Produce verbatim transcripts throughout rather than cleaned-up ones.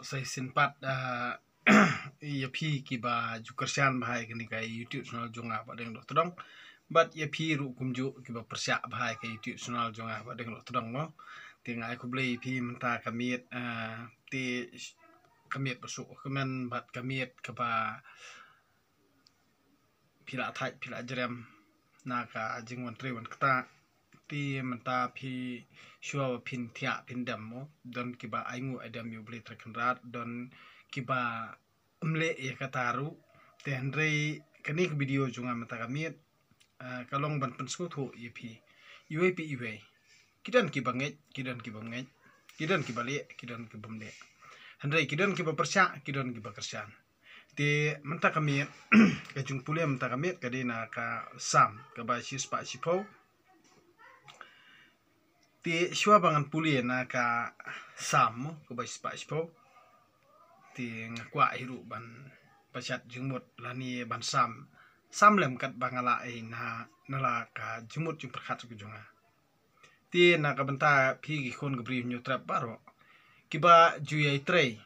Sa shisien pat, ah, ïa phi kiba ju kyrshan bha ïa kane ka YouTube channel jong nga Bah Deng Dohtdong. Bad ïa phi ruh kumjuh kiba pyrshah bha ïa ka YouTube channel jong nga Bah Deng Dohtdong mo. Te nga ai khublei ïa phi mynta ka miet, ah, te ka miet ba suk kmen bad ka miet kaba phi la thait phi la jrem na ka jingwan trei wan ktah. Te mynta phi shuwa ba phin thiah phin dem mo, don kiba ainguh aidem ïa U Blei Trai Kynrad, don kiba ym leh ïa kata ruh. Te hynrei kane ka video jong nga mynta ka miet, ah, ka long ban pynsngewthuh ïa phi. Iwei pa iwei. Ki don kiba ngeit, ki don kiba ngeit. Ki don kiba leh, ki don kiba ym leh. Hynrei ki don kiba pyrshah, ki don kiba kyrshan. Te mynta ka miet, ka jingpule mynta ka miet ka dei na ka Salm kaba shispah shiphew. Te shuwa ba ngan pule na ka Salm mo, kaba shispah shiphew, te nga kwah hi ruh ban pashat jingmut lane ban sam, sam lem katba nga lah ei na, na la ka jingmut jingpyrkhat ka jong nga. Te na ka bynta phi ki khun ka Bri Hynñiewtrep baroh kiba ju ïai trei,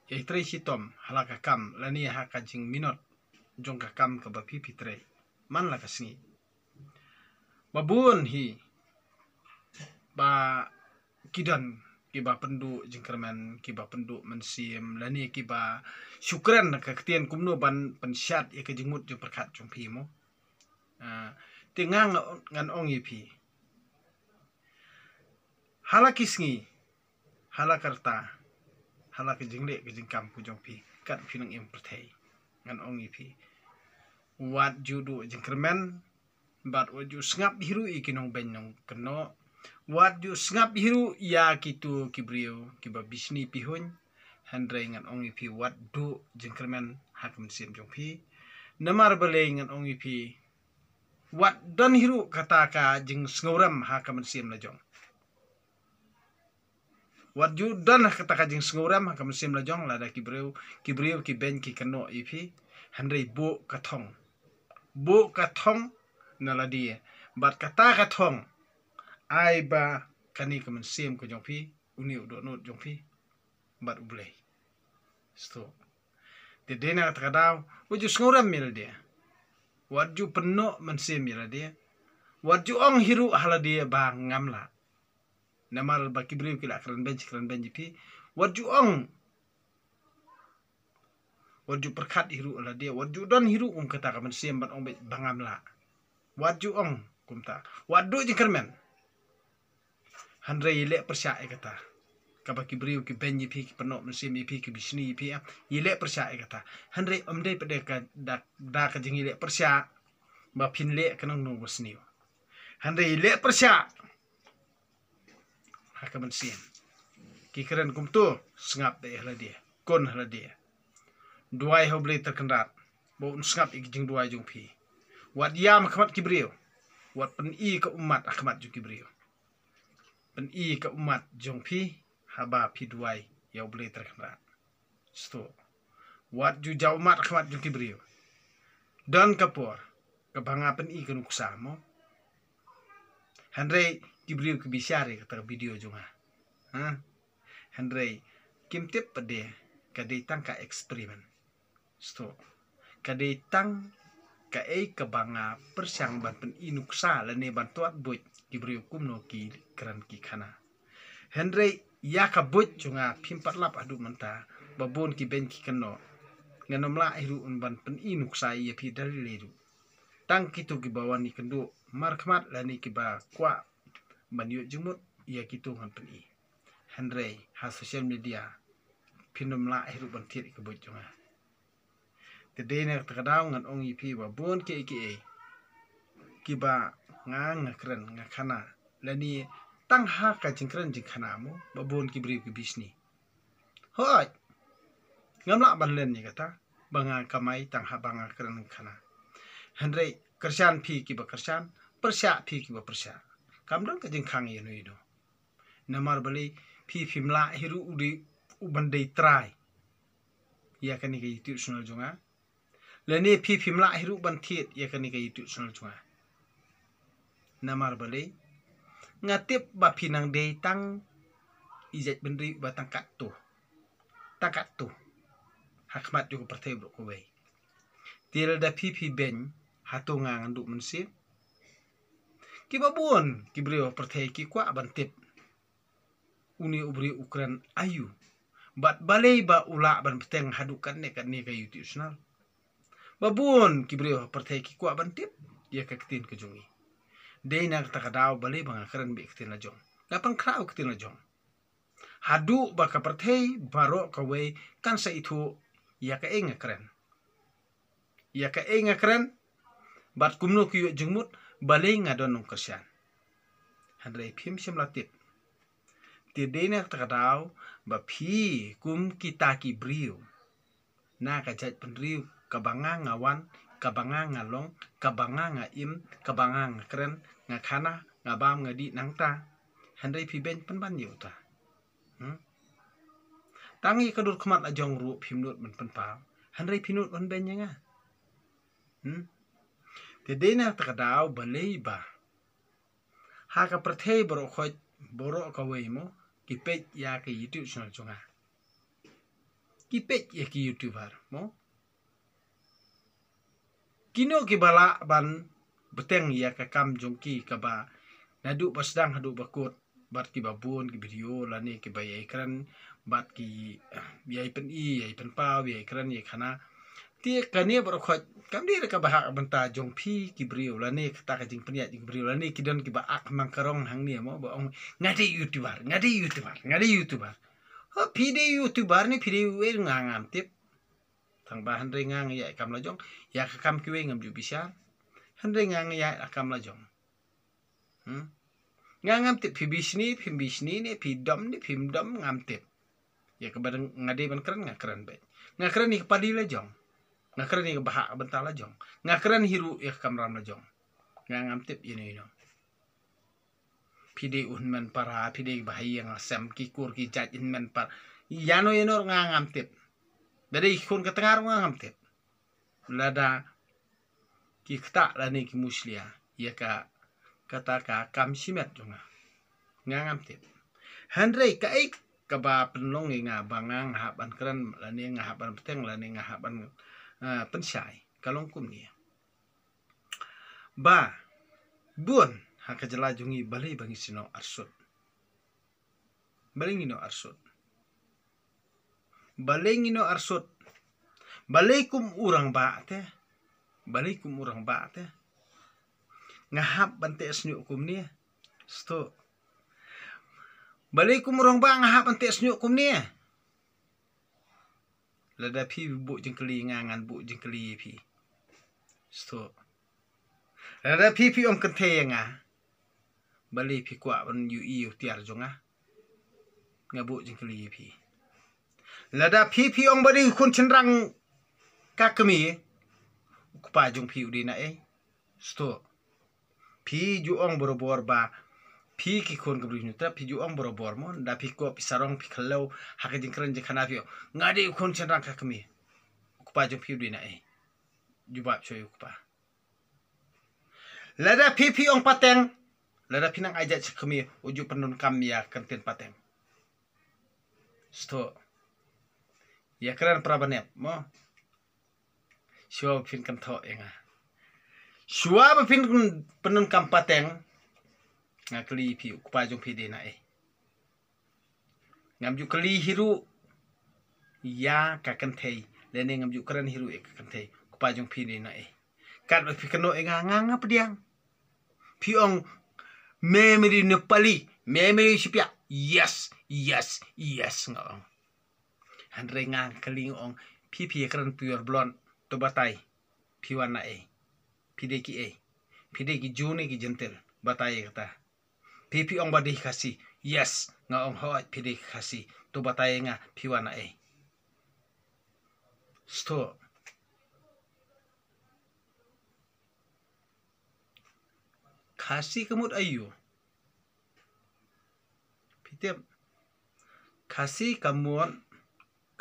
ïai trei shitom ha la ka kam lane ha ka jingminot jong ka kam kaba phi phi trei man la ka sngi. Ba bun hi ba ki don kiba pynduh jingkyrmen, kiba pynduh mynsiem lane kiba shu kren ka ktien kumno ban pynshad ïa ka jingmut jingpyrkhat jong phi mo. Ah, te nga ngan ong ïa phi, ha la ki sngi, ha la ka rta, ha la ka jingleh ka jingkam ka jong phi, kat phi nang im pyrthei, ngan ong ïa phi, wat ju duh jingkyrmen, bad wat ju sngap hi ruh ïa ki nongbeiñ nongkynnoh, wat ju sngap hi ruh ïa kito ki briew kiba bishni pihuiñ. Hynrei ngan ong ïa phi, wat duh jingkyrmen ha ka mynsiem jong phi. Namar balei ngan ong ïa phi, wat don hi ruh kata ka jingsngewrem ha ka mynsiem la jong. Wat ju don kata ka jingsngewrem ha ka mynsiem la jong, lada ki briew, ki briew ki beiñ ki kynnoh ïa phi. Hynrei buh ka thong, buh ka thong na lade, bad kata ka thong ai ba kane ka mynsiem ka jong phi, une u dohnud jong phi bad U Blei. Sto. Te dei na kata ka daw, wat ju sngewrem ïa lade, wat ju pynnoh mynsiem ïa lade, wat ju ong hi ruh ha lade ba ngam lah. Namar ba ki briew ki la kren beiñ kren beiñ ïa phi, wat ju ong, wat ju pyrkhat hi ruh ha lade, wat ju don hi ruh kum kata ka mynsiem ban ong beit ba ngam lah. Wat ju ong kumta, wat duh jingkyrmen. Hynrei ïaleh pyrshah ïa kata kaba ki briew ki beiñ ïa phi, ki pynnoh mynsiem ïa phi, ki bishni ïa phi, ïaleh pyrshah ïa kata. Hynrei ym dei pat da ka, da, da ka jingïaleh pyrshah ba phin leh ka nongno ba sniew. Hynrei ïaleh pyrshah ha ka mynsiem. Ki kren kumto, sngap da ha lade, kun ha lade. Duwai ha U Blei Trai Kynrad ba un sngap ïa ki jingduwai jong phi. Wat ïam ha khmat ki briew, wat pyni ka ummat ha khmat jong ki briew. Pyni ka ummat jong phi haba phi duwai ïa U Blei Trai Kynrad. Sto. Wat ju jaw ummat ha khmat jong ki briew. Don ka por kaba nga pyni ka nuksa mo. Hynrei ki briew ki bishar ïa kata ka video jong nga. Ha? Hynrei kim tip pat de ka dei tang ka experiment. Sto. Ka dei tang kaei kaba nga pyrshang ban pyni nuksa lane ban tuat buit ki briew kumno ki kren ki khana. Hynrei ïa ka buit jong nga phim pat lap haduh mynta, ba bun ki beiñ ki kynnoh. Ngan ym lah hi ruh ban pyni nuksa ïa phi da lei lei ruh. Tang kito kiba wan ïakynduh markhmat lane kiba kwah ban ïoh jingmut, ïa kito ngan pyni. Hynrei ha social media phin ym lah hi ruh ban thied ïa ka buit jong nga. Te dei na kata ka daw ngan ong ïa phi ba bun kiei kiei kiba nga, nga kren nga khana lane tang ha ka jingkren jingkhana mo, ba bun ki briew ki bishni. Hooid, ngam lah ban len ïa kata ba nga kamai tang haba nga kren khana. Hynrei kyrshan phi kiba kyrshan, pyrshah phi kiba pyrshah, kam don ka jingkhang ïa no ïa no. Namar balei? Phi phim lah hi ruh u dei u ban dei trai ïa kane ka YouTube channel jong nga. Lane phi phim lah hi ruh ban thied ïa kane ka YouTube channel jong nga. Namar balei? Nga tip ba phi nang dei tang i jaitbynriew ba tang katto. Tang katto ha khmat jong ka pyrthei baroh kawei. Te lada phi phi beiñ, hato nga ngan duh mynsiem? Kiba bun ki briew ha pyrthei ki kwah ban tip une u briew u kren aïu, bad balei ba u lah ban bteng haduh katne katne ka YouTube channel. Ba bun ki briew ha pyrthei ki kwah ban tip ïa ka ktien ka jong ngi. Dei na kata ka daw balei ba nga kren beit ka ktien la jong, nga pynkhraw ka ktien la jong, haduh ba ka pyrthei baroh kawei kan sa ithuh ïa kaei nga kren, ïa kaei nga kren, bad kumno ki ïoh jingmut, balei nga don nongkyrshan. Hynrei phim shym la tip. Te dei na kata ka daw ba phi kum kita ki briew na ka jaitbynriew kaba nga nga wan, kaba nga nga long, kaba nga nga im, kaba nga nga kren, nga khana, nga bam, nga dih nangta. Hynrei phi beiñ pynban ïa uta. Hmm? Tang ïa ka dur khmat la jong ruh phim nud ban pynpaw. Hynrei phi nud ban beiñ ïa nga. Hmm? Te dei na kata ka daw balei ba ha ka pyrthei baroh khoit, baroh kawei mo, ki peit ïa ka YouTube channel jong nga. Ki peit ïa ki YouTuber mo. Kino kiba lah ban bteng ïa ka kam jong ki kaba naduh ba sdang haduh ba kut, bad kiba bun ki video lane kiba ïai kren, bad ki, eh, ïai pyni, ïai pynpaw, ïai kren, ïai khana. Te kane baroh khoit kam dei re kaba ha ka bynta jong phi ki briew lane kata ka jingpynïaid jong ki briew lane ki don kiba ak mang karong hangne mo, ba ong nga dei YouTuber, nga dei YouTuber, nga dei YouTuber. Ho, phi dei YouTuber ne phi dei uei nga ngam tip. Tang ba hynrei nga nga ïaid kam la jong, ïa ka kam kiwei ngam ju bishar. Hynrei nga nga ïaid kam la jong. Hmm? Nga ngam tip phi bishni, phim bishni ne phi dom ne phim dom ngam tip. Ïa kaba nga dei ban kren nga kren beit. Nga kren ïa ka padi la jong. Nga kren ïa ka bhah bynta la jong. Nga kren hi ruh ïa ka kamram la jong. Nga ngam tip ïa no ïa no. Phi dei u hynmen para, phi dei ba ha ïing ha sem, ki kur ki jait hynmen para. Ïa no ïa no nga ngam tip. Ba dei khun ka tnga ruh nga ngam tip. Lada ki ktah lane ki mushlia ïa ka, kata ka kam shimet jong nga, nga ngam tip. Hynrei kaei kaba pynlong ïa nga ba nga nga hap ban kren lane nga hap ban bteng lane nga hap ban, eh, pynshai ka long kumne. Ba bun ha ka jylla jong ngi balei ba ngi sngewno arsut. Balei ngi no arsut. Balei ngi no arsut. Balei kum u rangbah te. Balei kum u rangbah te. Nga hap ban teh shñiuh kumne. Sto. Balei kum u rangbah nga hap ban teh shñiuh kumne. Lada phi buh jingkylli nga ngan buh jingkylli ïa phi. Sto. Lada phi phi ong kynthei ïa nga. Balei phi kwah ban ïohi ïa u tiar jong nga. Nga buh jingkylli ïa phi. Lada phi phi ong ba dei khun shynrang ka kmie. U kpa jong phi u dei na ei. Sto. Phi ju ong borabor ba phi ki khun ka Bri Hynñiewtrep phi ju ong borabor mo, da phi ko phi sarong phi khlaw ha ka jingkren jingkhana phi ong nga dei u khun shynrang ka kmie. U kpa jong phi u dei na ei. Jubab shuwa u kpa. Lada phi phi ong pateng, lada phi nang ai jait sha kmie u ju pyndonkam ïa ka ktien pateng. Sto. Ïa kren para bangeit mo. Shuwa ba phin kynthoh ïa nga. Shuwa ba phin pyndonkam pateng. Nga kylli phi u kpa jong phi dei na ei. Ngam ju kylli hi ruh ïa ka kynthei lane ngam ju kren hi ruh ïa ka kynthei. U kpa jong phi dei na ei. Katba phi kynnoh ïa nga nga nga pdiang. Phi ong me meri Nepali, me meri Shipia. Yes, yes, yes nga ong. Hynrei nga kylli nga ong phi phi ïa kren pure blonde to batai. Phi wan na ei. Phi dei ki ei. Phi dei ki Jew ne ki Gentile. Batai ïa kata. Phi phi ong ba dei Khasi. Yes, nga ong hooid phi dei Khasi. To batai ïa nga phi wan na ei. Sto. Khasi ka mut aïu. Phi tip. Khasi ka mut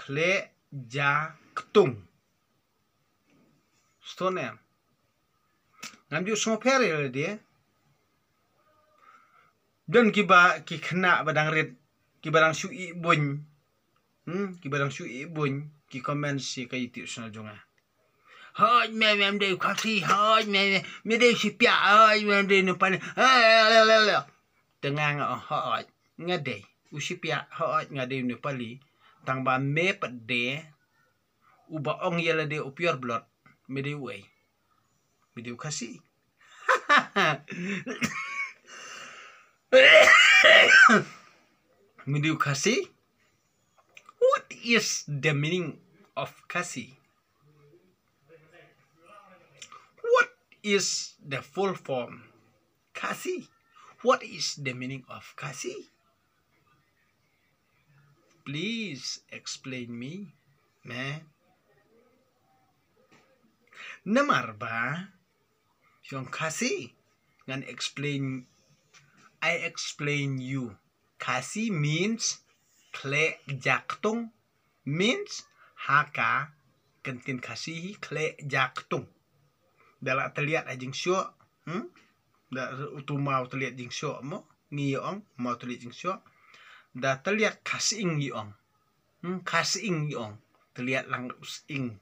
khleh ja ktung. Sto ne. Ngam ju sngewpher ïa lade. Don kiba ki khynnah ba dang rit kiba dang shu ih buiñ. Hmm, kiba dang shu ïeh buiñ ki comment shi ka YouTube channel jong nga. Hoi me me dei u Khasi, hoi me me me dei u Shipia, hoi me dei u Nepali. Te nga nga ong hoi nga dei u Shipia, hoi nga dei u Nepali. Tang ba me pat de uba ong ïa lade u pure blood, me dei u ei? Me dei u Khasi. Me dei u Khasi. What is the meaning of Khasi? What is the full form? Khasi. What is the meaning of Khasi? Please explain me, man. Namar ba, ong Khasi, ngan explain, I explain you. Khasi means khleh jaktung, means ha ka ktien Khasi hi khleh jaktung. Da la tylliat ha jingshoh, hmm? Da utu maw tylliat jingshoh mo, ngi ong maw tylliat jingshoh. Da tylliat Khasi ïng ngi ong. Hmm, Khasi ïng ngi ong. Tylliat lang u sying.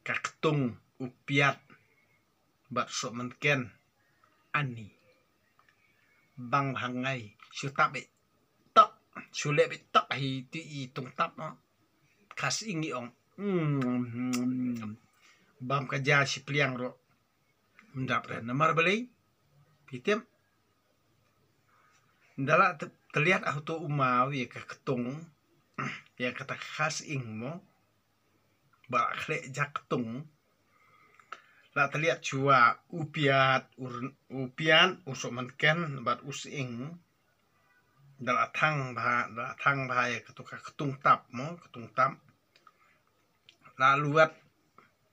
Ka ktung, u piat. Bad sohmynken. Ani. Bang bha ngai. Shu tap beit tok. Shu leh beit tok hi tu i tungtap no. Khasi ïng ngi ong. Hmm. Bam ka ja shi pliang ro. Mdap re namar balei. Phi tip. Da la tylliat ha utu u maw ïa ka ktung. Ïa kata Khasi ïng mo. Ba la khleh jaktung. La tylliat shuwa u piat, u piat, u sohmynken bad u sying. Da la thang bha, da la thang bha ïa katu ka ktung tap mo, ktung tap. La luat,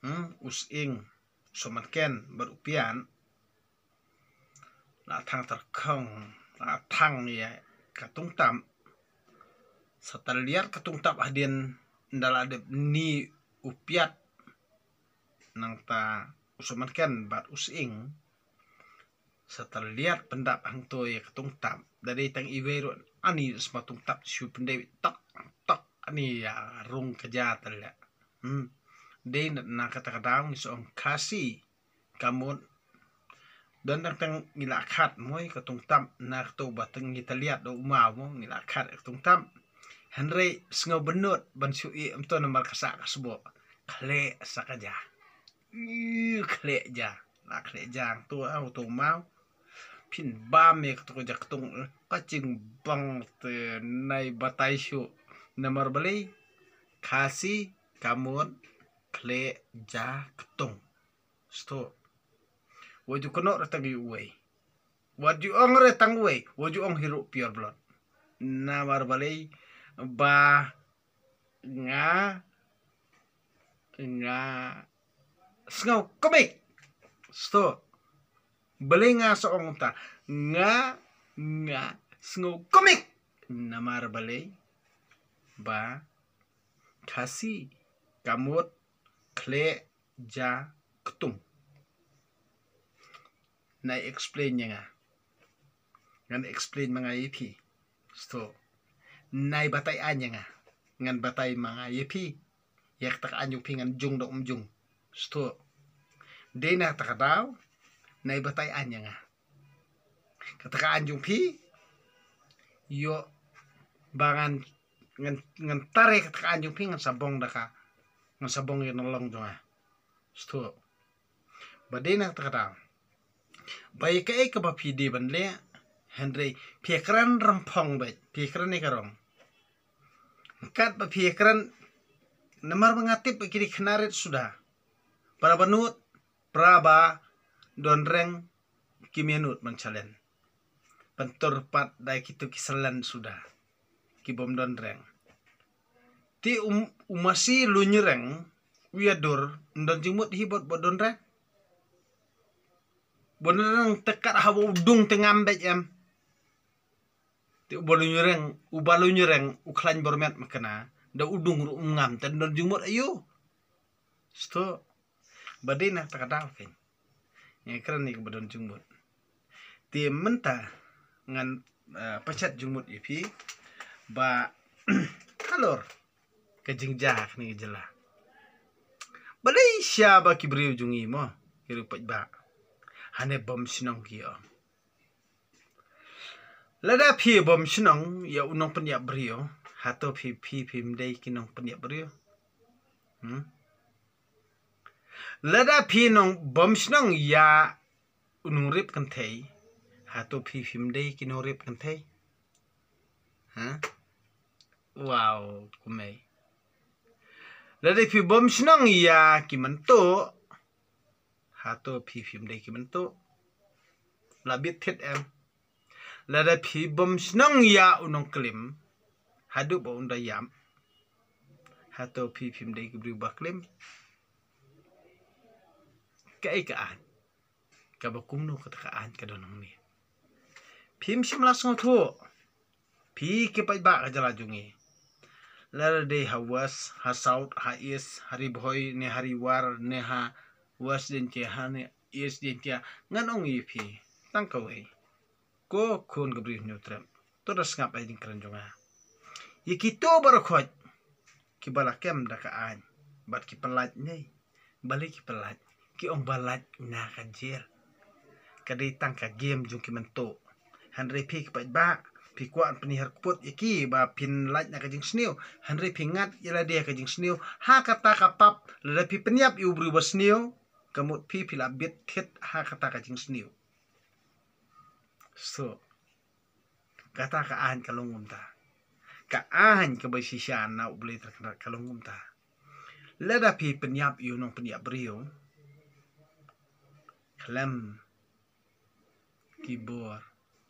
hmm, u sying, sohmynken bad u piat. La thang tyrkhong, la thang ïa ka tungtap. Sa tylliat ka tungtap hadien, da la dep ni u piat. Nangta u sohmynken bad u sying. Sa tylliat pyndap hangto ïa ka tungtap. Da dei tang iwei ruh ani sma tungtap shu pyndep tok tok ani ïa rung ka ja tylliat. Hmm. Dei na kata ka daw ngi sa ong Khasi. Kamut. Don dang tang ngi la khat mo ïa ka tungtap na kato ba tang ngi tylliat da u maw mo ngi la khat ïa ka tungtap. Hynrei sngew bynnud ban shu ïeh kumto namar ka sah ka sboh. Khleh sa ka ja. Ih, khleh ja. La khleh ja hangto ha utu u maw. Phin bam ïa kato ka ja ktung ka jingbang te nai batai shuh. Namar balei Khasi kamut khleh ja ktung. Sto. Wat ju kynnoh re tang uwei. Wat ju ong re tang uwei. Wat ju ong hi ruh pure blood. Namar balei ba nga, nga sngew kumne. Sto. Balei nga sa ong kumta. Nga, nga sngew kumne. Namar balei ba Khasi kamut khleh ja ktung. Nai explain ïa nga. Ngan explain ma nga ïa phi. Sto. Nai batai aiñ ïa nga. Ngan batai ma nga ïa phi. Ïa kata ka aiñ jong phi ngan jung dok ym jung. Sto. Dei na kata ka daw. Nai batai aiñ ïa nga. Kata ka aiñ jong phi. Ïoh ba ngan, ngan, ngan tare kata ka aiñ jong phi ngan sa bong da ka. Ngan sa bong ïa na long jong nga. Sto. Ba dei na kata ka daw. Ba ïa kaei kaba phi dei ban leh. Hynrei phi kren rymphong beit. Phi kren ïa ka rong. Kat ba phi kren. Namar ba nga tip ba ki dei khynnah rit suda. Para ba nud. Para ba don reng. Kim ïa nud ban challenge. Pyntur pat da kito ki salen suda. Ki bym don reng. Te u masi lunyireng u ïa dur, ym don jingmut hi bad ba don reng. Ba don reng te kat haba u dung te ngam beit em. Te uba lunyireng, uba lunyireng u khlaiñ bor met ma kane. Da u dung ruh um ngam te ym don jingmut aïu. Sto. Ba dei na kata ka daw kein. Ngi kren ïa kaba don jingmut. Te mynta ngan, eh, pynchet jingmut ïa phi ba Halor ka jingjia ha kane ka jylla. Balei sha ba ki briew jong ngi mo, ki ruh pat ba hane bom shnong ki ong. Lada phi bom shnong ïa u nongpynïap briew, hato phi, phi, phim dei ki nongpynïap briew? Hmm? Lada phi nong bom shnong ïa u nongrep kynthei, hato phi, phim dei ki nongrep kynthei? Ha? Wow, kumei. Lada phi bom shnong ïa ki mynto, hato phi, phim dei ki mynto? La bit thied em. Lada phi bom shnong ïa u nongklim, haduh ba un da ïap, hato phi, phim dei ki briew ba klim? Kaei ka aiñ? Kaba kumno kata ka aiñ ka don hangne? Phim shym la sngewthuh. Phi ki paidbah ka jylla jong ngi. Lada dei ha West, ha South, ha East, ha Ri Bhoi, ne ha Ri War, ne ha West Jaintia, ha ne East Jaintia, ngan ong ïa phi tang kawei. Ko khun ka Bri Hynñiewtrep, to da sngap ïa ka jingkren jong nga. Ïa kito baroh khoit kiba la kem da ka aiñ bad ki pyllait ne, balei ki pyllait? Ki ong ba lait na ka jel. Ka dei tang ka game jong ki mynto. Hynrei phi ki paidbah, phi kwah pynhiar kput ïa ki ba phin lait na ka jingsniew. Hynrei phi ngat ïa lade ka jingsniew. Ha kata ka pap, lada phi pynïap ïa u briew ba sniew, ka mut phi, phi la bit thied ha kata ka jingsniew. So, kata ka aiñ ka long kumta. Ka aiñ kaba shisha na U Blei Trai Kynrad ka long kumta. Lada phi pynïap ïa u nongpynïap briew, khlem ki bor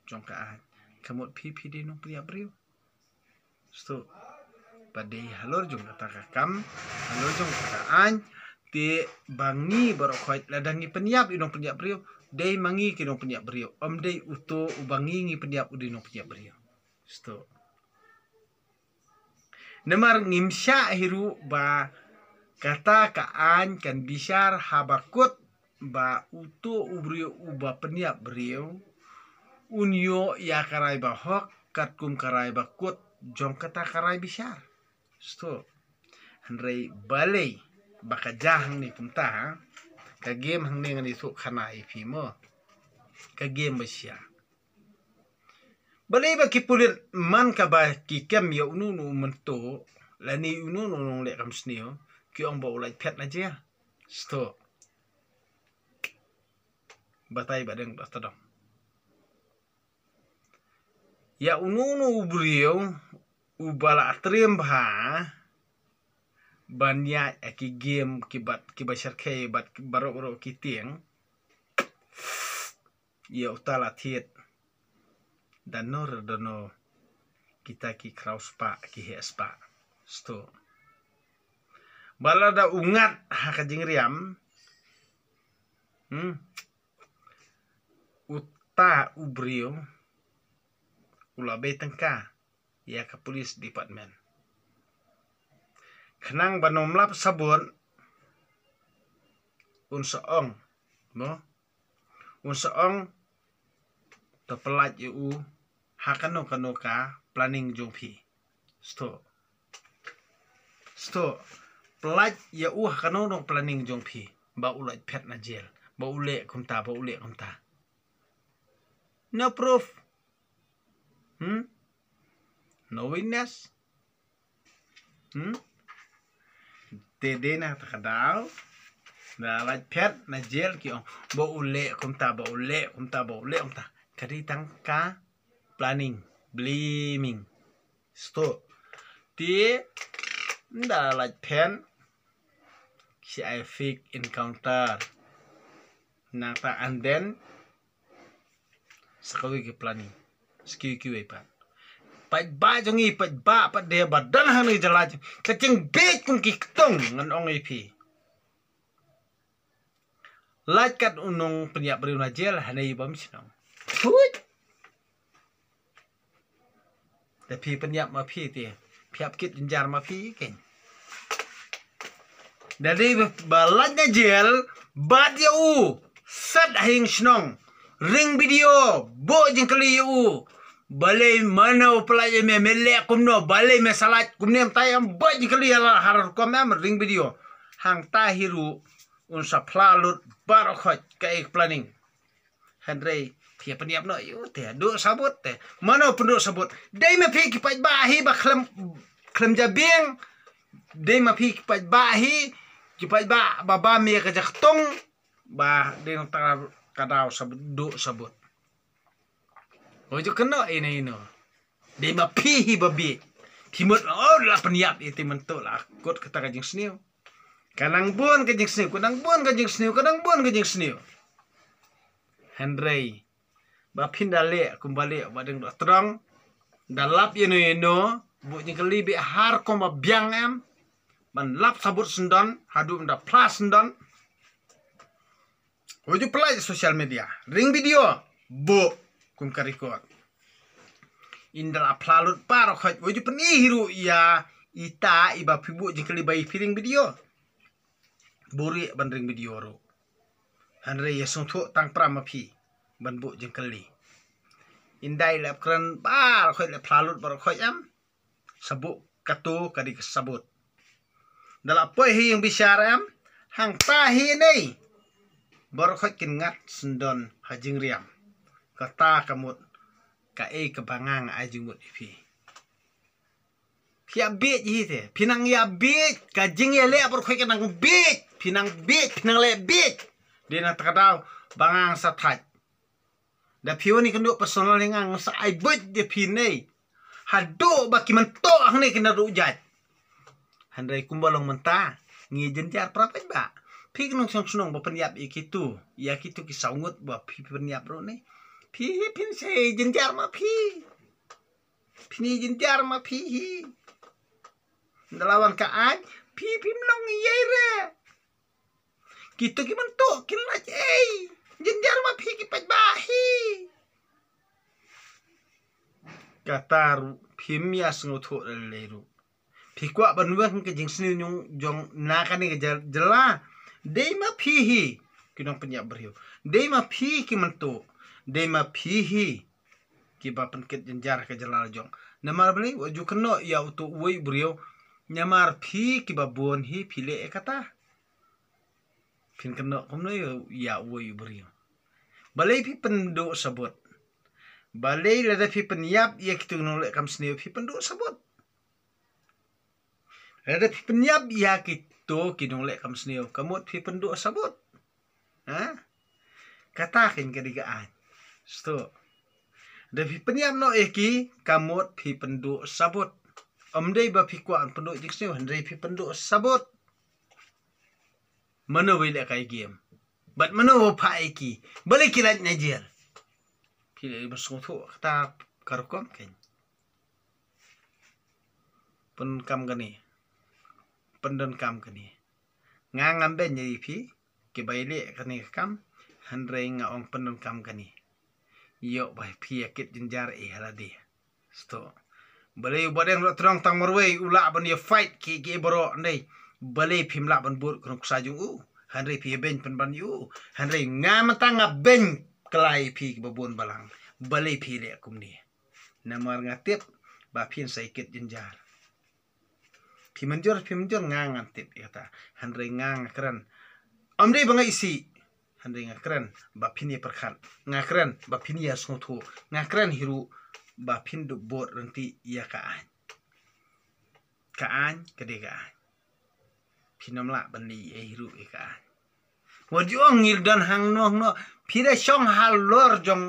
jong ka aiñ, ka mut phi, phi dei nongpynïap briew. Sto, ba dei halor jong kata ka kam, halor jong kata ka aiñ, te ba ngi baroh khoit lada ngi pynïap ïa u nongpynïap briew, dei ma ngi ki nongpynïap briew, ym dei uto uba ngi, ngi pynïap u dei nongpynïap briew. Sto. Namar ngim shah hi ruh ba kata ka aiñ kan bishar haba kut ba uto u briew uba pynïap briew un ïoh ïa ka rai ba hok katkum ka rai ba kut jong kata ka rai bishar. Sto. Hynrei balei ba ka jia hangne kumta, ha? Ka game hangne ngan ïathuh khana ïa phi mo. Ka game ba shisha. Balei ba ki pulit man kaba ki kem ïa uno uno u mynto lane uno uno u nongleh kam sniew, ki ong ba u lait phet na jel? Sto. Batai ba deng ba tadong. Ïa uno uno u briew uba la triem bha ban ïaid ïa ki game ki bad kiba shyrkhei bad baroh baroh ki tieng, ïa uta la thied da no re da no kita ki khraw spah ki heh spah. Sto. Ba lada u ngat ha ka jingriam, hmm, uta u briew u la bei tyngka ïa ka police department. Khnang ba ym lap sabut, un sa ong, mo? Un sa ong, to pyllait ïa u ha kano kano ka planning jong phi. Sto. Sto. Pyllait ïa u ha kano kano planning jong phi. Ba u lait phet na jel. Ba u leh kumta, ba u leh kumta. No proof. Hmm? No witness. Hmm? Te dei na kata ka daw, da lait phet na jel ki ong ba u leh kumta, ba u leh kumta, ba u leh kumta. Ka dei tang ka planning, blaming. Sto. Te da lait phet ki ai fake encounter. Nangta and then sa kawei ki planning. Sa kiwei kiwei pat. Paidbah jong ngi, paidbah pat de ba don hangne jylla jong. Ka jingbit kum ki ktung ngan ong ïa phi. Lait kat u nongpynïap briew na jel, hangne bom shnong. Thuit. Da phi pynïap ma phi te, phi ïap kit jynjar ma phi keiñ. Da dei ba lait na jel, bat ïa u, set ha ïing shnong, ring video, buh jingkylli ïa u. Balei mano pynlait ïa me, me leh kumno, balei me sa lait kumne, mynta ïa em bad jingkylli ïa la ha rukom em ring video. Hangta hi ruh un sa phla lut baroh khoit kaei ka planning. Hynrei phi ïa pynïap noh ïa u te, duh sabut te. Mano pynduh sabut? Dei ma phi ki paidbah hi ba khlem, khlem jabieng. Dei ma phi ki paidbah hi, ki paidbah ba bam ïa ka jakhtung. Ba dei nangta ka daw sabut, duh sabut. Hooid, ju kynnoh ïa ino ino. Dei ma phi hi ba bieit. Phi mut, oh, la pynïap ïa te mynta, la kut kata ka jingsniew. Ka nang bun ka jingsniew, ka nang bun ka jingsniew, ka nang bun ka jingsniew. Hynrei ba phin da leh kumba leh Bah Deng Dohtdong, da lap ïa ino ïa ino, buh jingkylli bad ha rukom ba biang em, ban lap sabut syndon, haduh ban da phla syndon. Wat ju pynlait social media, ring video, buh kum ka record. Ynda la phla lut baroh khoit, wat ju pyni hi ruh ïa ita i ba phi buh jingkylli ba ïa phi ring video. Buhrieh ban ring video ruh. Hynrei ïa sngewthuh tang pra ma phi ban buh jingkylli. Ynda i la kren baroh khoit, la phla lut baroh khoit em, sa buh kato ka dei ka sabut. Da la poi ha ïing bishar em, hangta hi nei. Baroh khoit kin ngat syndon ha jingriam. Kata ka mut kaei kaba nga nga ai jingmut ïa phi. Phi ïa bieit hi te. Phi nang ïa bieit. Ka jingïaleh baroh khoit ka nang bieit. Phi nang bieit, phi nang leh bieit. Dei na kata ka daw ba nga nga sa thait. Da phi wan ïakynduh personal ïa nga, nga sa ai buit ïa phi nei. Haduh ba ki mynta hangne kin da duh jait. Hynrei kumba long mynta, ngi jynjar para paidbah. Phi ki nongshong shnong ba pynïap ïa kito, ïa kito ki saw ngut ba phi pynïap ruh nei. Phi hi phin sa jynjar ma phi. Phin ïa jynjar ma phi hi. Ynda la wan ka aiñ, phi phim long ïa re. Kito ki mynta kin lait ei. Jynjar ma phi ki paidbah hi. Kata ruh phim ïa sngewthuh lei lei ruh. Phi kwah ban weng ka jingsniew jong na kane ka jylla. Dei ma phi hi ki nongpynïap briew. Dei ma phi ki mynta. Dei ma phi hi kiba pynkit jynjar ka jylla la jong. Namar balei? Wat ju kynnoh ïa uto uwei u briew. Namar phi kiba bun hi phi leh ïa kata. Phin kynnoh kumno ïa uwei u briew? Balei phi pynduh sabut? Balei lada phi pynïap ïa kito ki nongleh kam sniew phi pynduh sabut? Lada phi pynïap ïa kito ki nongleh kam sniew, ka mut phi pynduh sabut. Ha? Kata kein ka dei ka aiñ. Sngewthuh. Da phi pynïap noh ïa ki, ka mut phi pynduh sabut. Ym dei ba phi kwah pynduh jingsniew, hynrei phi pynduh sabut. Mano ba ïaleh kai game? Bad mano ba phah ïa ki? Balei ki lait na jel? Phi leh ba sngewthuh kata ka rukom kein. Pyndonkam kane. Pyndonkam kane. Nga ngam beiñ ïa phi kiba ïaleh kane ka kam, hynrei nga ong pyndonkam kane. Ïoh ba phi ïa kit jynjar ïa lade. Sngewthuh. Balei u Bah Deng Dohtdong tang marwei u lah ban ïa fight ki, ki baroh nei. Balei phim lah ban bud ka nuksa jong u? Hynrei phi ïa beiñ pynban ïa u. Hynrei nga mynta nga beiñ kylla ïa phi kiba bun balang. Balei phi leh kumne? Namar nga tip ba phin sa ïa kit jynjar. Phi mynjur, phi mynjur, nga ngan tip ïa kata. Hynrei nga nga kren. Ym dei ba nga isih. Hynrei nga kren ba phin ïa pyrkhat. Nga kren ba phin ïa sngewthuh. Nga kren hi ruh ba phin dup bud ryntih ïa ka aiñ. Ka aiñ ka dei ka aiñ. Phin ym lah ban leh ei ei hi ruh ïa ka aiñ. Wat ju ong ngi don hangno hangno. Phi da shong halor jong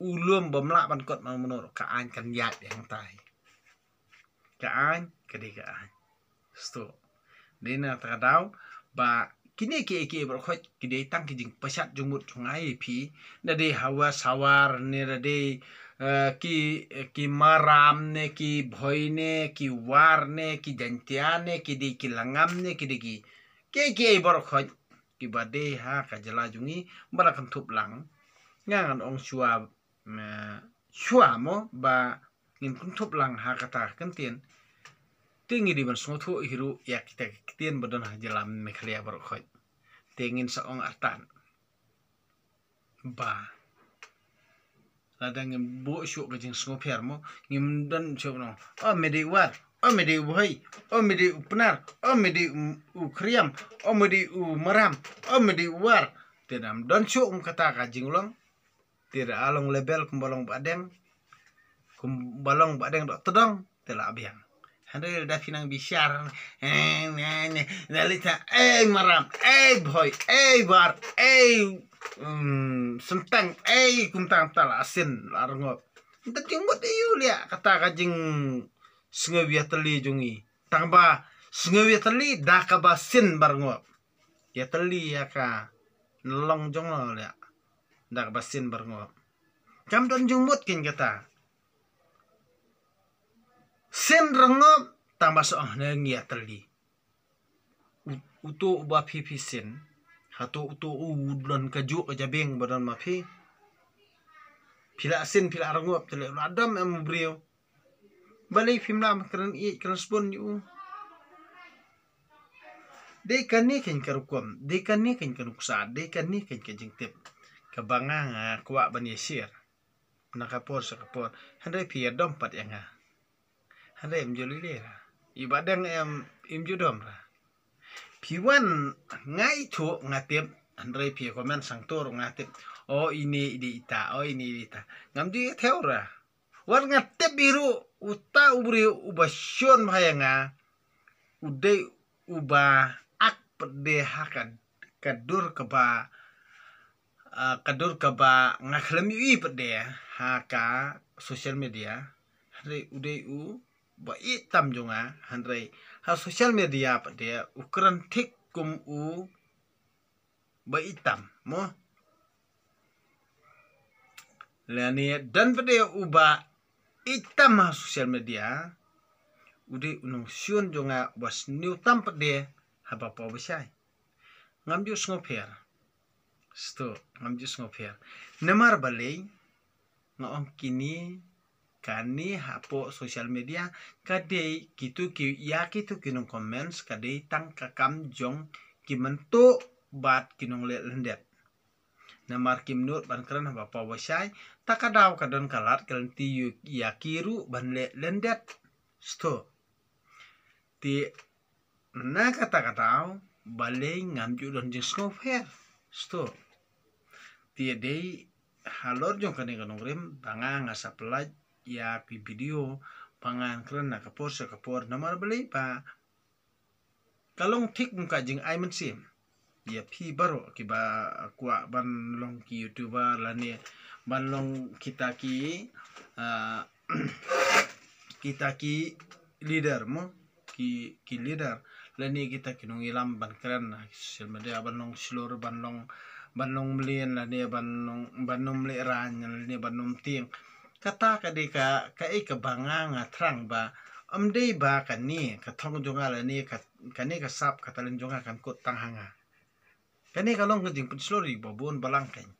u lum bym lah ban kot mano mano ruh, ka aiñ kan ïaid hangtai. Ka aiñ ka dei ka aiñ. Sngewthuh. Dei na kata ka daw ba kine kiei kiei baroh khoit ki dei tang ki jingpashat jingmut jong nga ïa phi. Da dei ha West Hawar ne da dei, eh, ki, ki Maram ne ki Bhoi ne ki War ne ki Jaintia ne ki dei ki Langam ne ki dei ki kiei kiei baroh khoit kiba dei ha ka jylla jong ngi ba la kynthup lang. Nga ngan ong shuwa, eh, shuwa mo ba ngin kynthup lang ha kata ka kyntien. Te ngi dei ban sngewthuh hi ruh ïa kita ki ktien ba don ha jylla Meghalaya baroh khoit. Te ngin sa ong artat ba Lada ngim buh shuh ka jingsngewpher mo, ngim don shuh nong. O me dei u War, o me dei u Bhoi, o me dei u Pnar, o me dei u, u Khriam, o me dei u Maram, o me dei u War. Te dam don shuh um kata ka jinglong. Te da long level kumba long ba deng. Kumba long ba deng dok tedong te la biang. Hynrei da phi nang bishar. Eh, ne, ne, ne, lita, eh, Maram, eh, Bhoi, eh, War, eh, um, Senteng, eh, kumta, kumta la sin, la rngop. Nta jingmut ïa u liah, kata ka jingsngew ïatylli jong i. Tang ba sngew ïatylli, da kaba sin ba rngop. Ïatylli ïa ka nyllong jong u liah. Da kaba sin ba rngop. Kam don jingmut kein kata. Sin rngop, tang ba shu ong ne ngi ïatylli. U, uto uba phi phi sin. Hato uto u don kajuh ka jabieng ba don ma phi. Phi la sin, phi la rngop, te leh u la dom em u briew. Balei phim lah ban kren ïeit kren sbun ïa u. Dei kane kein ka rukom, dei kane kein ka nuksa, dei kane kein ka jingtip. Kaba nga nga kwah ban ïa share. Na ka por sha ka por. Hynrei phi ïa dom pat ïa nga. Hynrei im ju lei ra. I ba dang em im ju dom ra. Phi wan nga ithuh nga tip. Hynrei phi ïa comment sangtur nga tip. O ine i dei ita, o ine i dei ita. Ngam ju ïa thew ra. Wat nga tip biru uta u briew uba shon bha ïa nga. U dei uba ak pde ha ka, ka dur kaba, ah, ka dur kaba nga khlem ïohi pde ha ka social media. Hynrei u dei uba ïeit tam jong nga, hynrei ha social media pde u kren thik kum u ba ïeit tam mo. Lane don pde uba ïeit tam ha social media. U dei u nongshun jong nga uba sniew tam pde haba paw ba shai. Ngam ju sngewpher. Sto, ngam ju sngewpher. Namar balei nga ong kine, kane hapoh social media ka dei kitu ki ïa kitu ki nong comments ka dei tang ka kam jong ki mynta bad ki nongleh lyndet. Namar kim nud ban kren haba paw ba shai, ta ka daw ka don ka lad ka lynti ïa ki ruh ban leh lyndet. Sto. Te na kata ka daw balei ngam ju don jingsngewpher. Sto. Te dei halor jong kane ka nongrim ba nga nga sa pynlait ïa ki video ba ngan kren na ka por sha ka por namar balei ba ka long thik kum ka jingai mynsiem. Ïa phi baroh kiba kwah ban long ki YouTuber lane ban long kita ki, ah, kita ki leader mo, ki, ki leader lane kita ki nongïalam ban kren ha social media ban long shlur ban long, ban long mlien lane ban long, ban long mlien lane ban long tieng. Kata ka dei ka, kaei kaba nga nga thrang ba ym dei ba kane ka thong jong nga lane ka, kane ka sap ka talent jong nga kan kut tang ha nga. Kane ka long ka jingpynshlur ïa ba bun balang kein.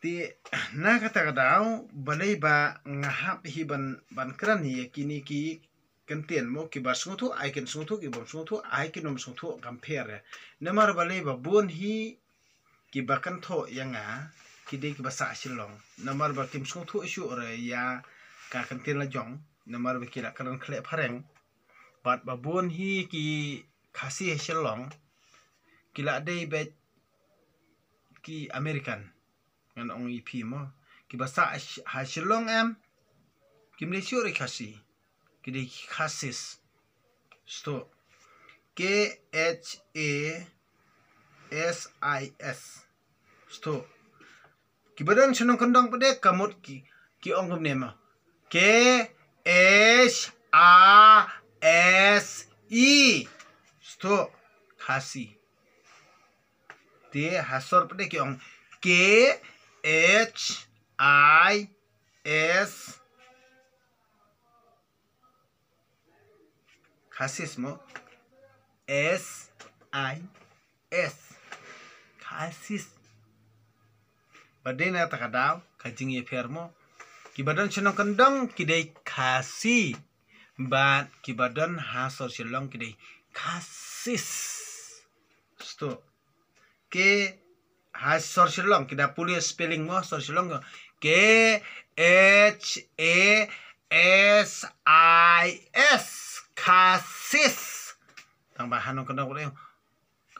Te na kata ka daw balei ba nga hap hi ban, ban kren ïa kine ki kyntien mo, kiba sngewthuh ai kin sngewthuh, kiba ym sngewthuh ai kin ym sngewthuh, kam pher. Namar balei ba bun hi kiba kynthoh ïa nga ki dei kiba sah Shillong. Namar ba kim sngewthuh shuh re ïa ka kyntien la jong. Namar ba ki la kren khleh phareng. Bad ba bun hi ki Khasi ha Shillong ki la dei beit ki American. Ngan ong ïa phi mo, kiba sah ha Shillong em, kim dei shuh re Khasi. Ki dei ki Khasis. Sto. K H A S I S. Sto. Kiba don shnong kyndong pde ka mut ki, ki ong kumne mo, K H A S I. Sto. Khasi. Te ha sor pde ki ong K H I S. Khasis mo. S I S. Khasis. Bad dei na kata ka daw ka jingïapher mo, kiba don shnong kyndong ki dei Khasi. Bad kiba don ha sor Shillong ki dei Khasis. Sto. K, ha sor Shillong, ki da pule spelling mo, sor Shillong, K H A S I S, Khasis. Tang ba hano kandong,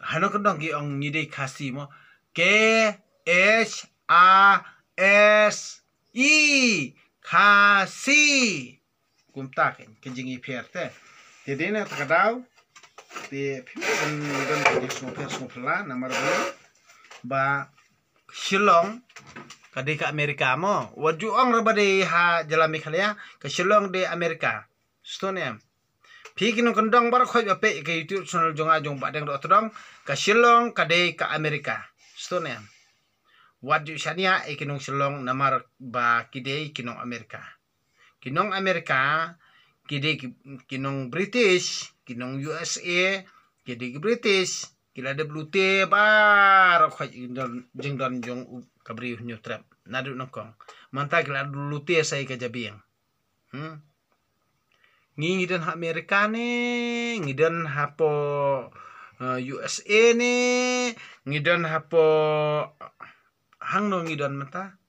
hano kandong ki ong ngi dei Khasi mo. K H A S I, Khasi. Kumta ka, ka jingïapher te. Te dei na kata ka daw. Te phi ban, ban ka jingsngewpher sngewphylla namar ba, ba Shillong ka dei ka America mo. Wat ju ong re ba dei ha jylla Meghalaya, ka Shillong dei America. Sngewthuh ne em? Phi ki nongkyndong baroh khoit ba peit ka YouTube channel jong nga jong Bah Deng Dohtdong, ka Shillong ka dei ka America. Sngewthuh ne em? Wat ju shaniah ïa ki nong Shillong namar ba ki dei ki nong America. Ki nong America, ki dei ki, ki nong British, ki nong U S A, ki dei ki British, ki la dep lute baroh khoit jingdon, jingdon jong u ka briew Hynñiewtrep. Naduh nyngkong. Mynta ki la lute sa ïa ka jabieng. Hmm. Ngi ngi don ha America ne, ngi don hapoh, eh, U S A ne, ngi don hapoh, hangno ngi don mynta?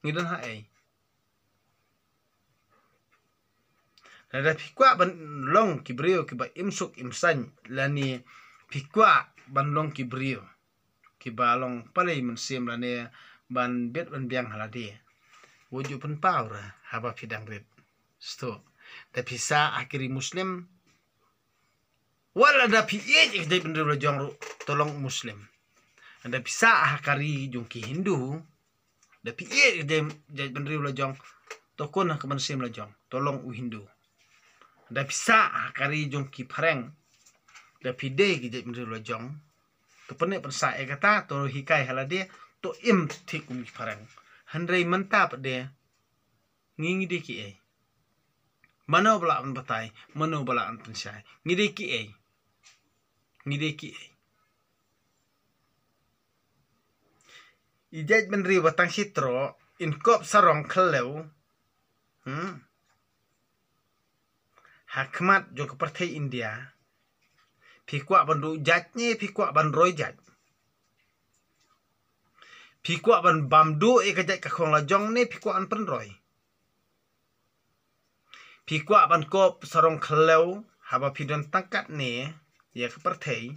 Ngi don ha ei? Lada phi kwah ban long ki briew kiba im suk im saiñ, lane phi kwah ban long ki briew kiba long palei mynsiem lane ban bit ban biang ha lade, wat ju pynpaw re haba phi dang rit. Sngewthuh. Da phi sah ha ki ri Muslim, wat lada phi ïeit ïa ka jaitbynriew la jong ruh, to long Muslim. Da phi sah ha ka ri jong ki Hindu, da phi ïeit ïa ka jait, jaitbynriew la jong, to kun ha ka mynsiem la jong, to long u Hindu. Da phi sah ha ka ri jong ki phareng, da phi dei ki jaitbynriew la jong, to pynneh pynsah ïa kata, to hikai ha lade, to im thik kum ki phareng. Hynrei mynta pat de, ngi ngi dei kiei? Mano ba lah ban batai, mano ba lah ban pynshai? Ngi dei kiei? Ngi dei kiei? I jaitbynriew ba tang shi troh, in kop sarong khlem, hmm? Ha khmat jong ka pyrthei India, phi kwah ban duh jait ne phi kwah ban roi jait? Phi kwah ban bam duh ïa ka jait ka khong la jong ne phi kwah ban pynroi? Phi kwah ban kop sarong khlem haba phi don tang katne ïa ka pyrthei?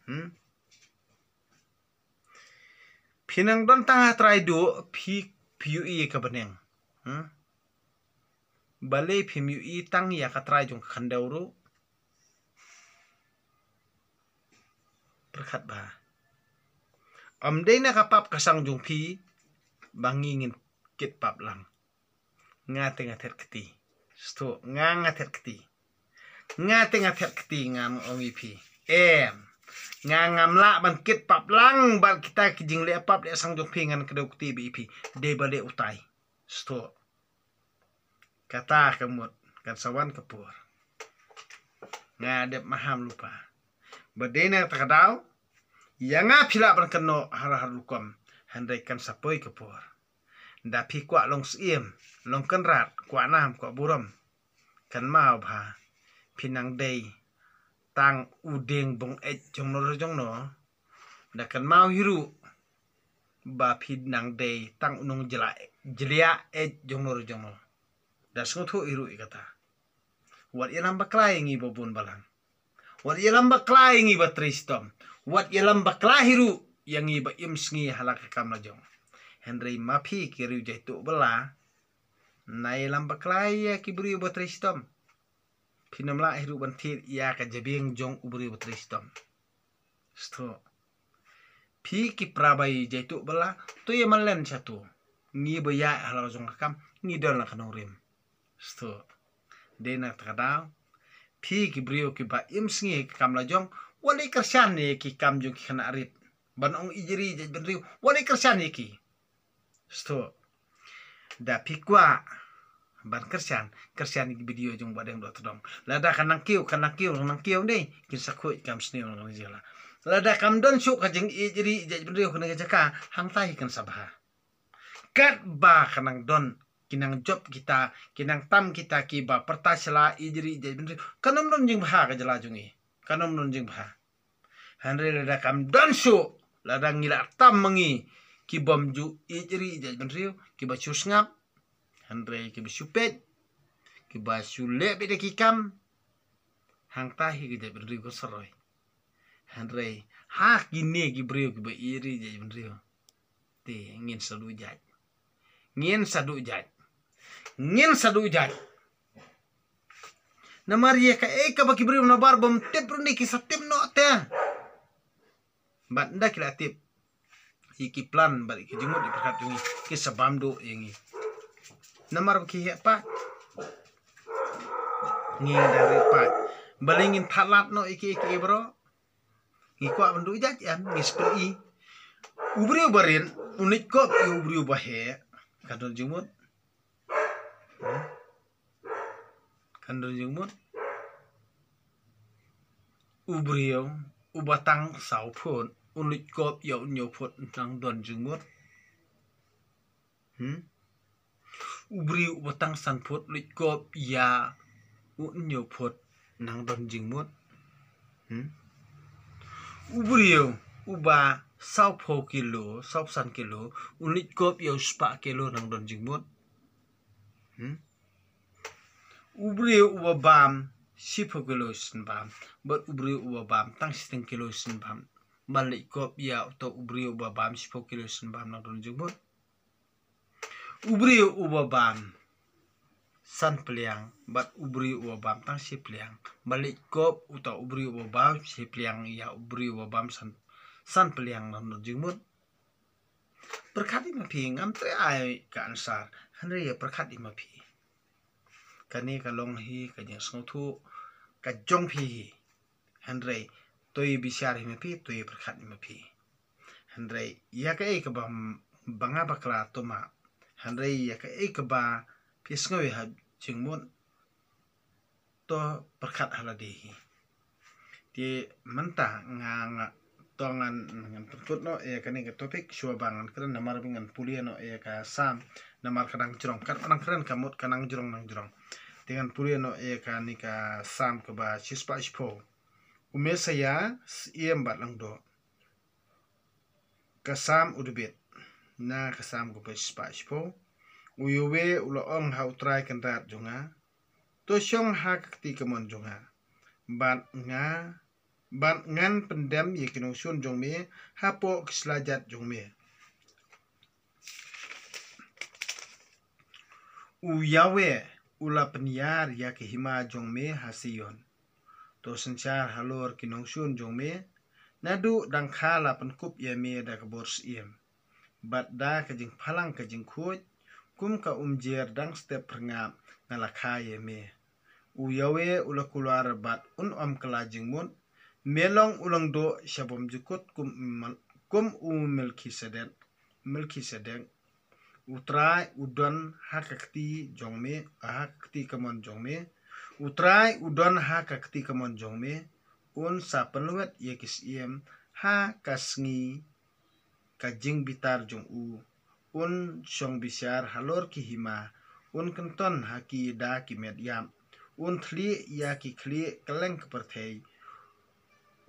Hmm? Phi nang don tang ha trai duh, phi, phi ïohi ïa ka bneng. Hmm? Balei phim ïohi tang ïa ka trai jong ka khyndew ruh? Pyrkhat bha. Ym dei na ka pap ka sang jong phi ba ngi ngin kit pap lang. Nga te nga thet kti. Sngewthuh, nga nga thet kti. Nga te nga thet kti, ngan ong ïa phi. Em. Nga ngam lah ban kit pap lang bad kita ki jingleh pap leh sang jong phi, ngan kdew kti bad ïa phi. Dei ba leh utai. Sngewthuh. Kata ka mut kan sa wan ka por. Nga dep maham lypa. Ba dei na kata ka daw, ïa nga phi lah ban kynnoh har har rukom, hynrei kan sa poi ka por. Da phi kwah long syiem, long kynrad, kwah nam, kwah burom, kynmaw bha, phi nang dei tang u dieng bong eit jongno re jongno. Da kynmaw hi ruh ba phi nang dei tang u nongjla, jliah eit jongno re jongno. Da sngewthuh hi ruh ïa kata. Wat ïalam bakla ïa ngi ba bun balang. Wat ïalam bakla ïa ngi ba trei shitom. Wat ïalam bakla hi ruh ïa ngi ba im sngi ha la ka kam la jong. Hynrei ma phi ki riew jaituh bylla, na ïalam bakla ïa ki briew ba trei shitom, phin ym lah hi ruh ban thied ïa ka jabieng jong u briew ba trei shitom. Sngewthuh. Phi ki para ba jaituh bylla, to ïa malen shatu. Ngi ba ïaid ha la ka jong ka kam, ngi don la ka nongrim. Sngewthuh. Dei na kata ka daw, phi ki briew kiba im sngi ha ka kam la jong, wat leh kyrshan ïa ki kam jong ki khynnah rit. Ban ong ijri jaitbynriew, wat leh kyrshan ïa ki. Sngewthuh. Da phi kwah ban kyrshan, kyrshan ïa ki video jong Bah Deng Dohtdong. Lada ka nang kiew, ka nang kiew, nang kiew dei, kin sa khuid kam sniew nang jela. Lada kam don shuh ka jingijri jaitbynriew ha kane ka jaka, hangta hi kan sa bha. Katba ka nang don, ki nang jop kita, ki nang tam kita kiba pyrta sla ijri jaitbynriew, kan ym don jingbha ka jylla jong ngi. Kan ym don jingbha. Hynrei lada kam don shuh, lada ngi la tam ma ngi, Ki bym ju ïeit ri ïeit jaitbynriew, kiba shu sngap, hynrei kiba shu peit, kiba shu leh beit da ki kam, hangta hi ka jaitbynriew kan sa roi. Hynrei ha kine ki briew kiba ïeit ri ïeit jaitbynriew, te ngin sa duh jait. Ngin sa duh jait. Ngin sa duh jait. Namar ïa kaei kaba ki briew nabar bym tip ruh ne ki sa tip noh te. Bad ynda ki la tip ïa ki plan bad ïa ki jingmut ïa ki pyrkhat jong ngi, ki sa bam duh ïa ngi. Namar ba ki heh pat. Ngi dang rit pat. Balei ngin thad lad noh ïa ki, ïa ki baroh. Ngi kwah ban duh jait em, ngi spyrï. U briew ba rit un leit kop ïa u briew ba heh, kan don jingmut. Hmm? Kan don jingmut. U briew uba tang saw phut un leit kop ïa u hynñiew phut, nang don jingmut? Hmm? U briew uba tang san phut leit kop ïa u hynñiew phut, nang don jingmut? Hmm? U briew uba sawphew kilo, sawphew san kilo, un leit kop ïa u spah kilo, nang don jingmut? Hmm? U briew uba bam shiphew kilo shen bam bad u briew uba bam tang shiteng kilo shen bam, ban leit kop ïa uto u briew uba bam shiphew kilo shen bam, nang don jingmut? U briew uba bam san pliang bad u briew uba bam tang shi pliang, ban leit kop uto u briew uba bam shi pliang ïa u briew uba bam san, san pliang, nang don jingmut? Pyrkhat ïa ma phi, ngam treh ai ka answer, hynrei ïa pyrkhat ïa ma phi. Kane ka long hi ka jingsngewthuh ka jong phi hi. Hynrei to ïa bishar ïa ma phi, to ïa pyrkhat ïa ma phi. Hynrei ïa kaei kaba, ba nga bakla to map. Hynrei ïa kaei kaba phi sngew ïa ha jingmut, to pyrkhat ha lade hi. Te mynta nga, nga to ngan, ngan pynkut noh ïa kane ka topic shuwa ba ngan kren, namar ba ngan pule noh ïa ka Salm, namar ka nang jrong, katba nang kren ka mut ka nang jrong, nang jrong. Te ngan pule noh ïa kane ka Salm kaba shispah shiphew. U Messiah, Syiem bad Lyngdoh. Ka Salm u Dabid. Na ka Salm kaba shispah shiphew. U Yahweh u la ong ha U Trai Kynrad jong nga: To shong ha ka kti kamon jong nga, bad nga, bad ngan pyndem ïa ki nongshun jong me hapoh ki sla jait jong me. U Yahweh u la pynïar ïa ka hima jong me ha Zion. To synshar halor ki nongshun jong me, naduh dang kha la pynkup ïa me da ka bor syiem. Bad da ka jingphalang ka jingkhuid, kum ka umjer dang step phyrngap nga la kha ïa me. U Yahweh u la kular bad un ym kylla jingmut. Me long u lyngdoh sha bymjukut kum, kum u Melkisedek, Melkisedek. U Trai u don ha ka kti jong me, ha ka kti kamon jong me. U Trai u don ha ka kti kamon jong me. Un sa pynlwet ïa ki syiem ha ka sngi ka jingbitar jong u. Un shong bishar halor ki hima. Un kynton ha ki da ki met ïap. Un thlieh ïa ki khlieh kylleng ka pyrthei.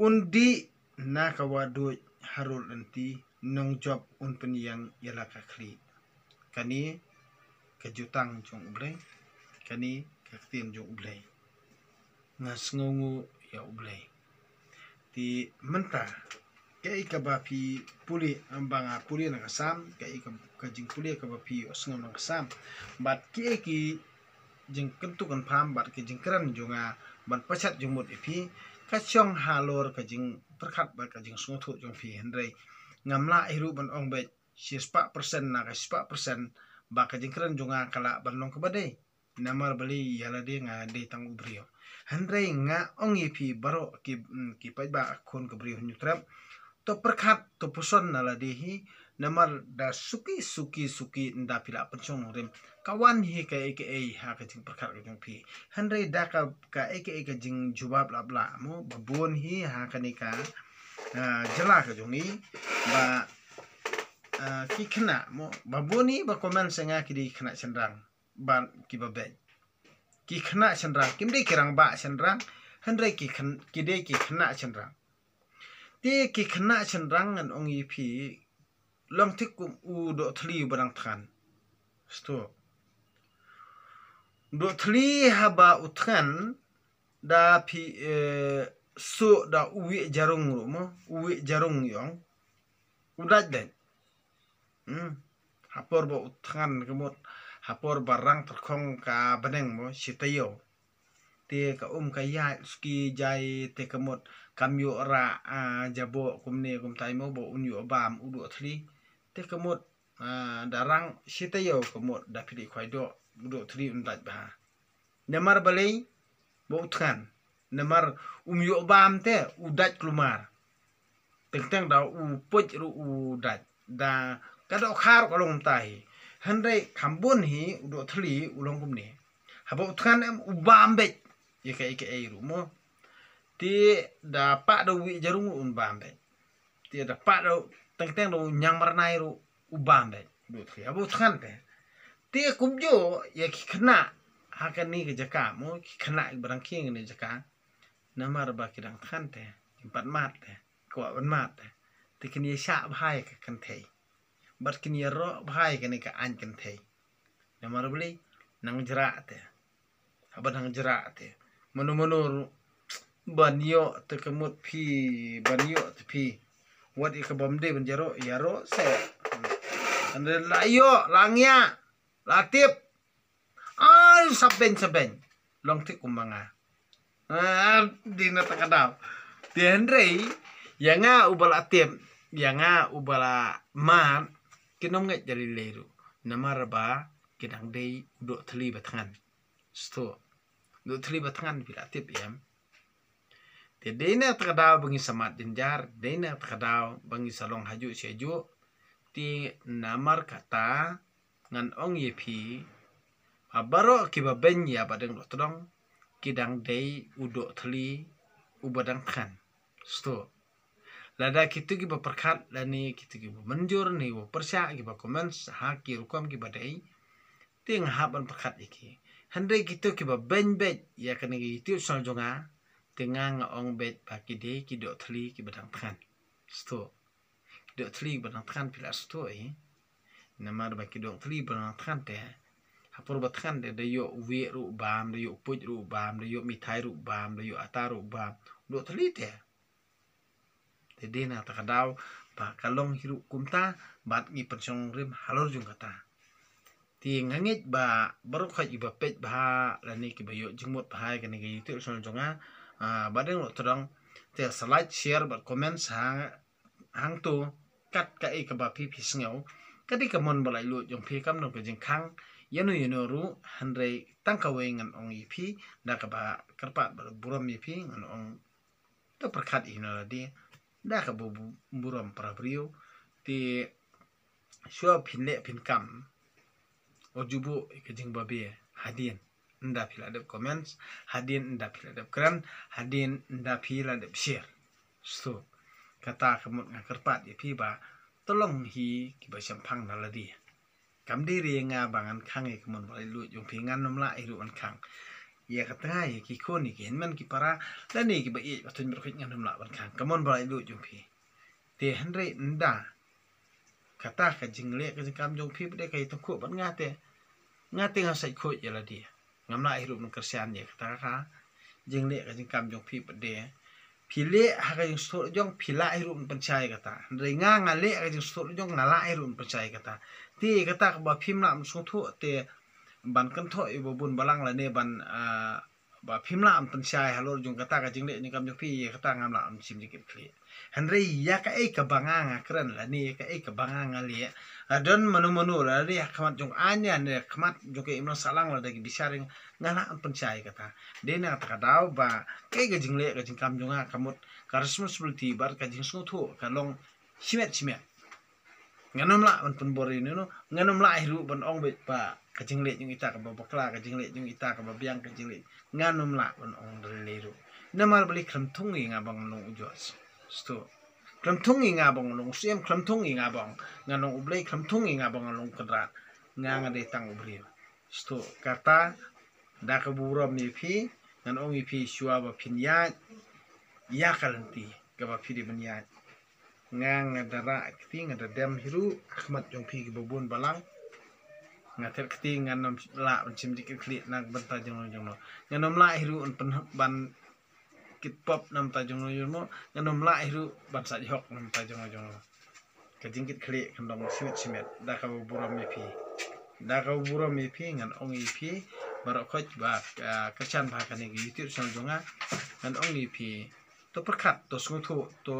Un dih na ka wahduid harud lynti, nongjop un pynïeng ïa la ka khlieh. Kane ka jutang jong U Blei, kane ka ktien jong U Blei. Nga sngewnguh ïa U Blei. Te mynta kaei kaba phi pule, ba nga pule na ka Salm, kaei ka, ka jingpule kaba phi ïohsngew na ka Salm, bad kiei ki jingkyntu kynpham bad ki jingkren jong nga ban pachat jingmut ïa phi, ka shong halor ka jingpyrkhat bad ka jingsngewthuh jong phi. Hynrei ngam lah hi ruh ban ong beit shispah persen na ka shispah persen ba ka jingkren jong nga ka lah ban long kaba dei. Namar balei, ïa lade nga dei tang u briew. Hynrei nga ong ïa phi baroh ki, mm, ki paidbah khun ka Bri u Hynñiewtrep, to pyrkhat, to puson na lade hi. Namar da suki suki suki ynda phi lah pynshong nongrim, ka wan hi kaei kaei ha ka jingpyrkhat ka jong phi. Hynrei da ka, kaei kaei ka jingjubab lah blah mo, ba bun hi ha kane ka, ah, jylla ka jong ngi, ba, ah, ki khynnah mo, ba bun hi ba comment sha nga ki dei ki khynnah shynrang bad kiba beit. Ki khynnah shynrang, kim dei ki rangbah shynrang, hynrei ki khyn-, ki dei ki khynnah shynrang. Te ki khynnah shynrang ngan ong ïa phi, long thik kum u doh thli ba dang thngan. Sto. Doh thli haba u thngan da phi, eh, so da u wi jarung ruh mo, u wi jarung yong. U dait dait. Hmm. Hapor ba u thngan ka mut, hapor ba rang terkhong ka bneng mo, shi taïew. Te ka um ka ïaid suki jai te ka mut kam ïoh ra, ah, jabo kumne kumtai mo ba un ïoh bam u doh thli. Te ka mut, ah, da rang shi taïew ka mut da phi dei khwai doh, u doh thli un dait bha. Namar balei ba u thngan. Namar um ïoh bam te u dait klumar. Teng teng da u puj ruh u dait. Da ka doh khar ka long tai. Hynrei kham bun hi u doh thli u long kumne. Haba u thngan em u bam beit. Ïa ka ïa ka ei ruh mo. Te da pa da wi jarung ruh un bam beit. Te da pa da teng teng da u ñiang marnai ruh u bam beit. U doh thli. Haba u thngan te. Te kumjuh ïa ki khynnah ha kane ka jaka mo ki khynnah ki ba dang khie kane ka jaka. Namar ba ki dang thngan te, kin pat mad te, kwah ban mad te. Te kin ïa shah bha ïa ka kynthei. Bad kin ïa roh bha ïa kane ka aiñ kynthei. Namar balei, nang jrah te. Haba nang jrah te. Mano mano ruh, ban ïoh te ka mut phi, ban ïoh te phi. Wat ïa ka bym dei ban ïaroh, ïaroh se. Hynrei la ïoh, la ngiah, la tip. Ai, sabeng, sabeng. Long thik kum ma nga. Ah, dei na kata ka daw. Te hynrei, ïa nga uba la tip, ïa nga uba la mad, kin ym ngeit da lei lei ruh. Namar ba, ki dang dei u doh thli ba thngan. Sto. Doh thli ba thngan phi la tip em. Te dei na kata ka daw ba ngi sa mad jynjar, dei na kata ka daw ba ngi sa long hajuh shi hajuh. Te namar kata ngan ong ïa phi, ha baroh kiba beiñ ïa Bahdeng Dohtdong, ki dang dei u doh thli uba dang thngan. Sto. Lada kito kiba pyrkhat, lane kito kiba mynjur, ne kiba pyrshah, kiba comments, ha ki rukom kiba dei. Te nga hap ban pyrkhat ïa ki. Hynrei kito kiba beiñ beit ïa kane ka YouTube channel jong nga, te nga nga ong beit ba ki dei ki doh thli kiba dang thngan. Sto. Ki doh thli ba dang thngan phi la sto eh. Namar ba ki doh thli ba dang thngan te. Ha por ba thngan te da ïoh wieh ruh bam, da ïoh puj ruh bam, da ïoh mithai ruh bam, da ïoh ata ruh bam. Doh thli te. Te dei na kata ka daw ba ka long hi ruh kumta bad ngi pynshong rim halor jong kata. Te nga ngeit ba baroh khoit kiba peit bha lane kiba ïoh jingmut bha ïa kane ka YouTube channel jong nga, ah, Bahdeng Dohtdong. Te sa like, share bad comment ha hangto kat kaei kaba phi phi sngew. Ka dei ka mon ba laitluid jong phi, kam don ka jingkhang ïano ïano ruh, hynrei tang kawei ngan ong ïa phi da kaba kyrpad bad burom ïa phi, ngan ong to pyrkhat ïa na lade da kaba bu-, burom para briew. Te shuwa phin leh phin kam, u ju buh ïa ka jingbabe hadien ynda phi la dep comments, hadien ynda phi la dep kren, hadien ynda phi la dep share. Sto. Kata ka mut nga kyrpad ïa phi ba to long hi kiba shemphang na lade. Kam dei re nga ba ngan khang ïa ka mon ba laitluid jong phi, ngan ym lah hi ruh ban khang. Ïa ka tnga ïa ki khun ïa ki hynmen ki para lane kiba ïeit ba tuid ba rkhit, ngan ym lah ban khang ka mon ba laitluid jong phi. Te hynrei ynda kata ka jingleh ka jingkam jong phi pat de ka ïa tyngkhuh bad nga te, nga te nga sait khuid ïa lade. Ngam lah hi ruh ban kyrshan ïa kata ka jingleh ka jingkam jong phi pat de. Phi leh ha ka jingsngewthuh jong phi lah hi ruh ban pynshai kata. Hynrei nga nga leh ha ka jingsngewthuh jong nga lah hi ruh ban pynshai kata. Te kata kaba phim lah ban sngewthuh te ban kynthoh ïa ba bun balang lane ban, ah, ba phim lah ban pynshai halor jong kata ka jingleh jingkam jong phi, ïa kata ngam lah ban shim jingkitkhlieh. Hynrei ïa kaei kaba nga nga kren lane ïa kaei kaba nga nga leh, la don mano mano lane ha khmat jong aiñ ne ha khmat jong ka imlang sahlang lada ki bishar, nga lah ban pynshai kata. Dei na kata ka daw ba kaei ka jingleh ka jingkam jong nga ka mut ka responsibility bad ka jingsngewthuh ka long shimet shimet. Ngan ym lah ban pynbor ïa uno uno, ngan ym lah hi ruh ban ong beit ba ka jingleh jong ita kaba bakla, ka jingleh jong ita kaba biang, ka jingleh, ngan ym lah ban ong da lei lei ruh. Namar balei, khlem thung ïa nga ba ngan long u George. Sto. Khlem thung ïa nga ba ngan long u Siem, khlem thung ïa nga ba ngan long u Blei, khlem thung ïa nga ba ngan long u Kynrad. Nga nga dei tang u briew. Sto, kata da ka burom ïa phi, ngan ong ïa phi shuwa ba phin ïaid ïa ka lynti kaba phi dei ban ïaid. Nga nga da rah kti, nga da dem hi ruh ha khmat jong phi kiba bun balang. Nga ther kti ngan ym lah ban shim jingkitkhlieh na ka bynta jong no jong no. Ngan ym lah hi ruh ban pyn-, ban kit pop na ka bynta jong no jong no. Ngan ym lah hi ruh ban sah jhok na ka bynta jong no jong no. Ka jingkitkhlieh kan long shimet shimet da kaba burom ïa phi. Da kaba burom ïa phi, ngan ong ïa phi baroh khoit ba, ah, kyrshan bha kane ka YouTube channel jong nga. Ngan ong ïa phi, to pyrkhat, to sngewthuh, to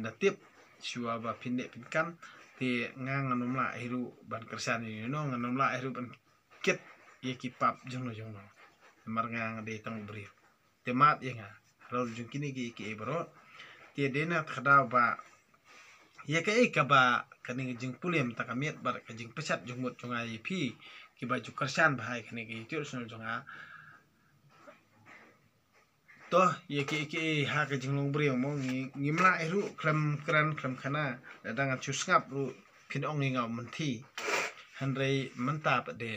da tip shuwa ba phin leh phin kan. Te nga ngan ym lah hi ruh ban kyrshan ïa no, ngan ym lah hi ruh ban kit ïa ki pap jong no jong no. Namar nga nga dei tang u briew. Te map ïa nga halor jong kine kiei kiei baroh. Te dei na kata ka daw ba ïa kaei kaba kane ka jingpule mynta ka miet bad ka jingpyrsad jingmut jong nga ïa phi kiba ju kyrshan bha ïa kane ka YouTube channel jong nga. To, ïa kiei kiei ha ka jinglong briew mo, ngi, ngim lah hi ruh khlem kren khlem khana. Lada ngan shu sngap ruh phin ong ïa nga u mynthi. Hynrei mynta pat de,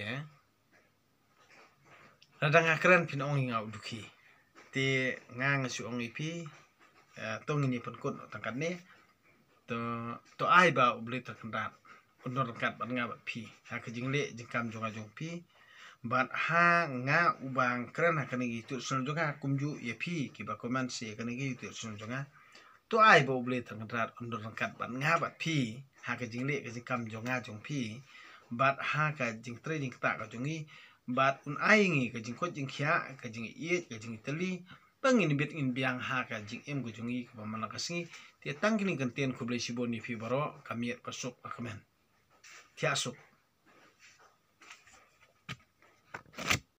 lada nga kren phin ong ïa nga u dukhi. Te nga nga shu ong ïa phi, eh, to ngin ïa pynkut noh tang katne. To, to ai ba U Blei Trai Kynrad un don ryngkat bad nga bad phi ha ka jingleh jingkam jong nga jong phi. Bad ha nga uba nga kren ha kane ka YouTube channel jong nga kumjuh ïa phi kiba comment sha kane ka YouTube channel jong nga. To ai ba U Blei Trai Kynrad un don ryngkat bad nga bad phi ha ka jingleh ka jingkam jong nga jong phi. Bad ha ka jingtrei jingktah ka jong ngi. Bad un ai ngi ka jingkoit jingkhiah, ka jingïeit, ka jingtylli. Ba ngin bit ngin biang ha ka jingim ka jong ngi kaba man la ka sngi. Te tang kine ki kyntien, khublei shibun ïa phi baroh, ka miet ka suk, ka kmen. Thiah suk.